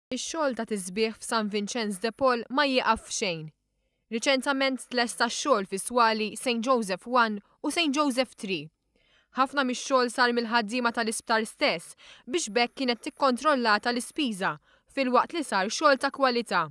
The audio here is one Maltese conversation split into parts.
Ix-xogħol ta' tisbiħ f'San Vinċenz de Paul ma jieqaf f'xejn. Riċentament tlesta x-xogħol fis-swali St Joseph 1 u St Joseph 3. Ħafna mix-xogħol sar mill-ħaddiema tal-isptar stess biex b'hekk kienet tikkontrollata l-ispiża filwaqt li sar xogħol ta' kwalità.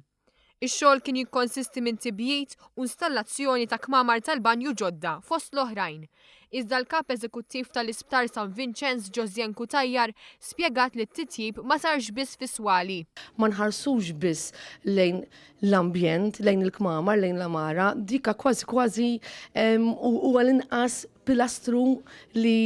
Ix-xogħol kien jikkonsisti minn tibjid u installazzjoni ta' kmamar tal-banju ġodda fost l-oħrajn. Iżda l-Kap Eżekuttiv tal-Isptar San Vinċenz Josianne Cutajar spjegat li t-titjib ma sarx biss fis-swali. Ma nħarsux biss lejn l-ambjent, lejn il-kmamar, lejn l-għamara, dika kważi kważi huwa l-inqas pilastru li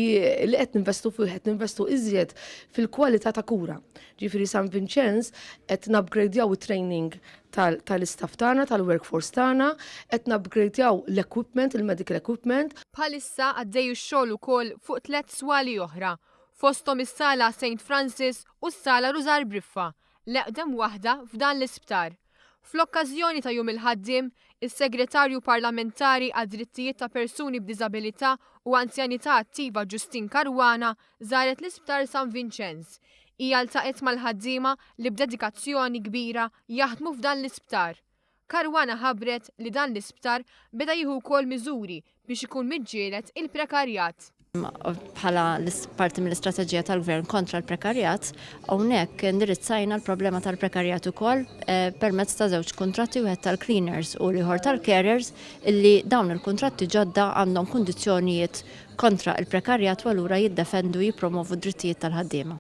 li qed ninvestu fih, qed ninvestu iżjed fil-kwalità ta' kura. Ġifieri San Vinċenz qed nupgradjaw it-training tal-istaff tagħna, tal-workforce tagħna, qed nupgradjaw l-equipment, il-medical equipment. Bħalissa għaddej ix-xogħol ukoll fuq tlett swali oħra, fosthom is-Sala Saint Francis u s-Sala Rużar Briffa, l-eqdem waħda f'dan l-isptar. Fl-okkażjoni ta' Jum il-Ħaddiem, is-Segretarju Parlamentari għad-Drittijiet ta' Persuni b'Diżabilità u Anzjanità Attiva Justyne Caruana żaret l-Isptar San Vinċenz. Hija ltaqgħet mal-ħaddiema li b'dedikazzjoni kbira jaħdmu f'dan l-isptar. Caruana ħabbret li dan l-isptar beda jieħu wkoll miżuri biex ikun miġġieled il-prekarjat. Bħala parti mill-istrateġija tal-Gvern kontra l-prekarjat, hawnhekk indirizzajna l-problema tal-prekarjat ukoll permezz ta' żewġ kuntratti, wieħed tal-cleaners u l-ieħor tal-carers, illi dawn il-kuntratti ġodda għandhom kundizzjonijiet kontra l-prekarjat u allura jiddefendu jippromovu d-drittijiet tal-ħaddiema.